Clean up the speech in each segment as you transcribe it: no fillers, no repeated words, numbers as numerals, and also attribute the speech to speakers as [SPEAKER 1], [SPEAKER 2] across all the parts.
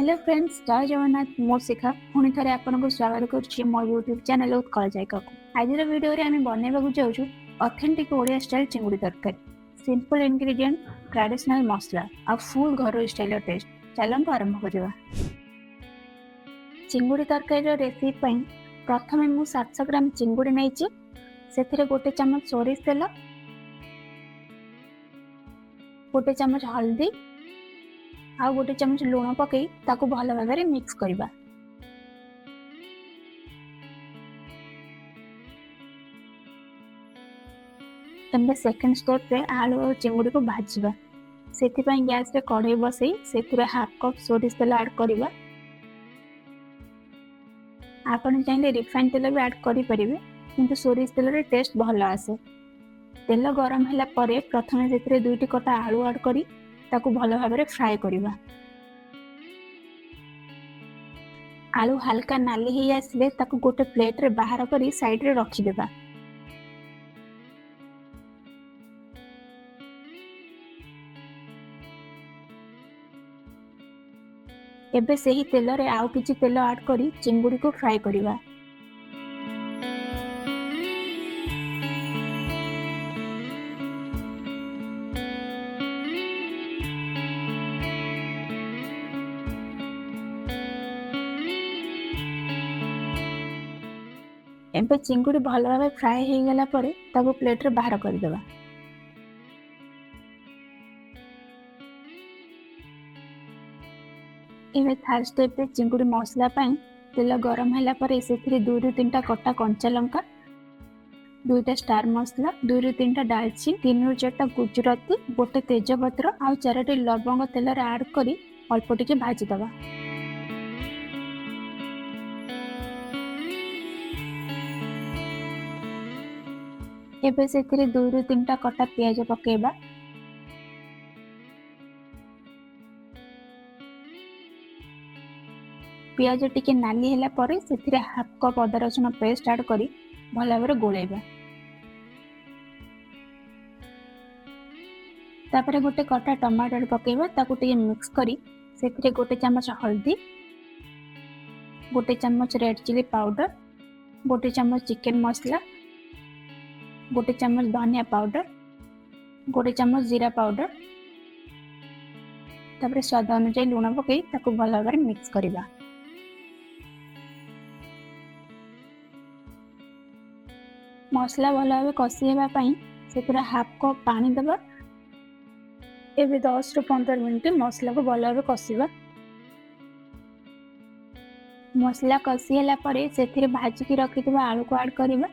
[SPEAKER 1] Hello friends, ଜୟ ଜଗନ୍ନାଥ। ମୁଁ ଶିଖା ପୁଣି ଥରେ ଆପଣଙ୍କୁ ସ୍ୱାଗତ କରୁଛି ମୋ ୟୁଟ୍ୟୁବ୍ ଚ୍ୟାନେଲ୍ ଉତ୍କଳ ଜାଇକାକୁ। ଆଜିର ଭିଡ଼ିଓରେ ଆମେ ବନେଇବାକୁ ଯାଉଛୁ ଅଥେଣ୍ଟିକ୍ ଓଡ଼ିଆ ଷ୍ଟାଇଲ୍ ଚିଙ୍ଗୁଡ଼ି ତରକାରୀ। ସିମ୍ପଲ୍ ଇନଗ୍ରିଡ଼ିଏଣ୍ଟ, ଟ୍ରାଡିସନାଲ୍ ମସଲା ଆଉ ଫୁଲ୍ ଘରୋଇ ଷ୍ଟାଇଲ୍ର ଟେଷ୍ଟ। ଚାଲନ୍ତୁ ଆରମ୍ଭ କରିବା। ଚିଙ୍ଗୁଡ଼ି ତରକାରୀର ରେସିପି ପାଇଁ ପ୍ରଥମେ ମୁଁ 700 ଗ୍ରାମ ଚିଙ୍ଗୁଡ଼ି ନେଇଛି। ସେଥିରେ 1 ଚାମଚ ସୋରିଷ ତେଲ, 1 ଚାମଚ ହଳଦୀ ଆଉ 1 ଚାମଚ ଲୁଣ ପକାଇ ତାକୁ ଭଲ ଭାବରେ ମିକ୍ସ କରିବା। ଏବେ ସେକେଣ୍ଡ ଷ୍ଟେପ୍ରେ ଆଳୁ ଆଉ ଚିଙ୍ଗୁଡ଼ିକୁ ଭାଜିବା। ସେଥିପାଇଁ ଗ୍ୟାସରେ କଢ଼େଇ ବସେଇ ସେଥିରେ ହାଫ୍ କପ୍ ସୋରିଷ ତେଲ ଆଡ଼୍ କରିବା। ଆପଣ ଚାହିଁଲେ ରିଫାଇନ୍ ତେଲ ବି ଆଡ଼୍ କରିପାରିବେ, କିନ୍ତୁ ସୋରିଷ ତେଲରେ ଟେଷ୍ଟ ଭଲ ଆସେ। ତେଲ ଗରମ ହେଲା ପରେ ପ୍ରଥମେ ସେଥିରେ ଦୁଇଟି କଟା ଆଳୁ ଆଡ଼୍ କରି ତାକୁ ଭଲ ଭାବରେ ଫ୍ରାଏ କରିବା। ଆଳୁ ହାଲକା ନାଲି ହେଇ ଆସିଲେ ତାକୁ ଗୋଟେ ପ୍ଲେଟ୍ରେ ବାହାର କରି ସାଇଡ଼୍ରେ ରଖିଦେବା। ଏବେ ସେହି ତେଲରେ ଆଉ କିଛି ତେଲ ଆଡ଼୍ କରି ଚିଙ୍ଗୁଡ଼ିକୁ ଫ୍ରାଏ କରିବା। ଏବେ ଚିଙ୍ଗୁଡ଼ି ଭଲ ଭାବେ ଫ୍ରାଏ ହେଇଗଲା ପରେ ତାକୁ ପ୍ଲେଟ୍ରେ ବାହାର କରିଦେବା। ଏବେ ଥାର୍ଡ ଷ୍ଟେପ୍ରେ ଚିଙ୍ଗୁଡ଼ି ମସଲା ପାଇଁ ତେଲ ଗରମ ହେଲା ପରେ ସେଥିରେ 2ରୁ 3ଟା କଟା କଞ୍ଚା ଲଙ୍କା, ଦୁଇଟା ଷ୍ଟାର ମସଲା, 2ରୁ 3ଟା ଡାଲଚିନି, 3ରୁ 4ଟା ଗୁଜୁରାତି, ଗୋଟେ ତେଜପତ୍ର ଆଉ ଚାରୋଟି ଲବଙ୍ଗ ତେଲରେ ଆଡ଼୍ କରି ଅଳ୍ପ ଟିକେ ଭାଜିଦେବା। ଏବେ ସେଥିରେ 2ରୁ 3ଟା କଟା ପିଆଜ ପକାଇବା। ପିଆଜ ଟିକେ ନାଲି ହେଲା ପରେ ସେଥିରେ ହାଫ୍ କପ୍ ଅଦା ରସୁଣ ପେଷ୍ଟ ଆଡ଼୍ କରି ଭଲ ଭାବରେ ଗୋଳେଇବା। ତାପରେ ଗୋଟେ କଟା ଟମାଟର ପକାଇବା। ତାକୁ ଟିକେ ମିକ୍ସ କରି ସେଥିରେ 1 ଚାମଚ ହଳଦୀ, 1 ଚାମଚ ରେଡ୍ ଚିଲି ପାଉଡର, 1 ଚାମଚ ଚିକେନ ମସଲା, 1 ଚାମଚ ଧନିଆ ପାଉଡର, 1 ଚାମଚ ଜିରା ପାଉଡର, ତାପରେ ସ୍ୱାଦ ଅନୁଯାୟୀ ଲୁଣ ପକାଇ ତାକୁ ଭଲ ଭାବରେ ମିକ୍ସ କରିବା। ମସଲା ଭଲ ଭାବେ କଷି ହେବା ପାଇଁ ସେଥିରେ ହାଫ୍ କପ୍ ପାଣି ଦେବା। ଏବେ 10ରୁ 15 ମିନିଟ୍ ମସଲାକୁ ଭଲ ଭାବେ କଷିବା। ମସଲା କଷି ହେଲା ପରେ ସେଥିରେ ଭାଜିକି ରଖିଥିବା ଆଳୁକୁ ଆଡ଼୍ କରିବା।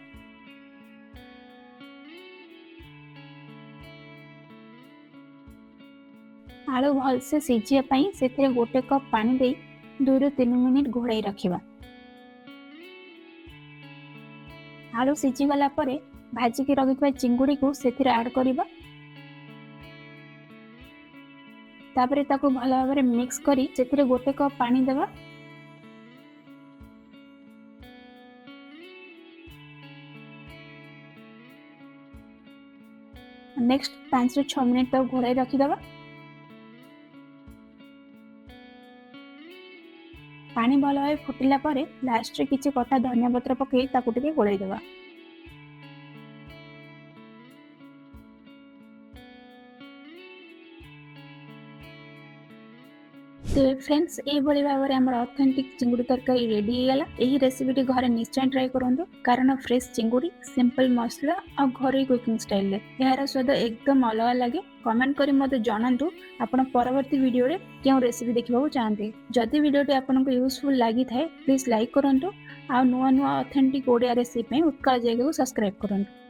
[SPEAKER 1] ଆଳୁ ଭଲସେ ସିଝିବା ପାଇଁ ସେଥିରେ 1 କପ୍ ପାଣି ଦେଇ 2ରୁ 3 ମିନିଟ୍ ଘୋଡ଼ାଇ ରଖିବା। ଆଳୁ ସିଝିଗଲା ପରେ ଭାଜିକି ରଖିଥିବା ଚିଙ୍ଗୁଡ଼ିକୁ ସେଥିରେ ଆଡ଼୍ କରିବା। ତାପରେ ତାକୁ ଭଲ ଭାବରେ ମିକ୍ସ କରି ସେଥିରେ 1 କପ୍ ପାଣି ଦେବା। ନେକ୍ସଟ 5ରୁ 6 ମିନିଟ୍ ତାକୁ ଘୋଡ଼ାଇ ରଖିଦେବା। ପାଣି ଭଲ ଭାବେ ଫୁଟିଲା ପରେ ଲାଷ୍ଟରେ କିଛି କଟା ଧନିଆ ପତ୍ର ପକାଇ ତାକୁ ଟିକେ ଗୋଳେଇ ଦେବା। ତେବେ ଫ୍ରେଣ୍ଡସ୍, ଏଇଭଳି ଭାବରେ ଆମର ଅଥେଣ୍ଟିକ୍ ଚିଙ୍ଗୁଡ଼ି ତରକାରୀ ରେଡି ହେଇଗଲା। ଏହି ରେସିପିଟି ଘରେ ନିଶ୍ଚୟ ଟ୍ରାଏ କରନ୍ତୁ, କାରଣ ଫ୍ରେଶ୍ ଚିଙ୍ଗୁଡ଼ି, ସିମ୍ପଲ୍ ମସଲା ଆଉ ଘରୋଇ କୁକିଂ ଷ୍ଟାଇଲରେ ଏହାର ସ୍ୱାଦ ଏକଦମ ଅଲଗା ଲାଗେ। କମେଣ୍ଟ କରି ମୋତେ ଜଣାନ୍ତୁ ଆପଣ ପରବର୍ତ୍ତୀ ଭିଡ଼ିଓରେ କେଉଁ ରେସିପି ଦେଖିବାକୁ ଚାହାନ୍ତି। ଯଦି ଭିଡ଼ିଓଟି ଆପଣଙ୍କୁ ୟୁଜଫୁଲ୍ ଲାଗିଥାଏ, ପ୍ଲିଜ୍ ଲାଇକ୍ କରନ୍ତୁ ଆଉ ନୂଆ ନୂଆ ଅଥେଣ୍ଟିକ୍ ଓଡ଼ିଆ ରେସିପି ପାଇଁ ଉତ୍କଳ ଜାଇକାକୁ ସବସ୍କ୍ରାଇବ୍ କରନ୍ତୁ।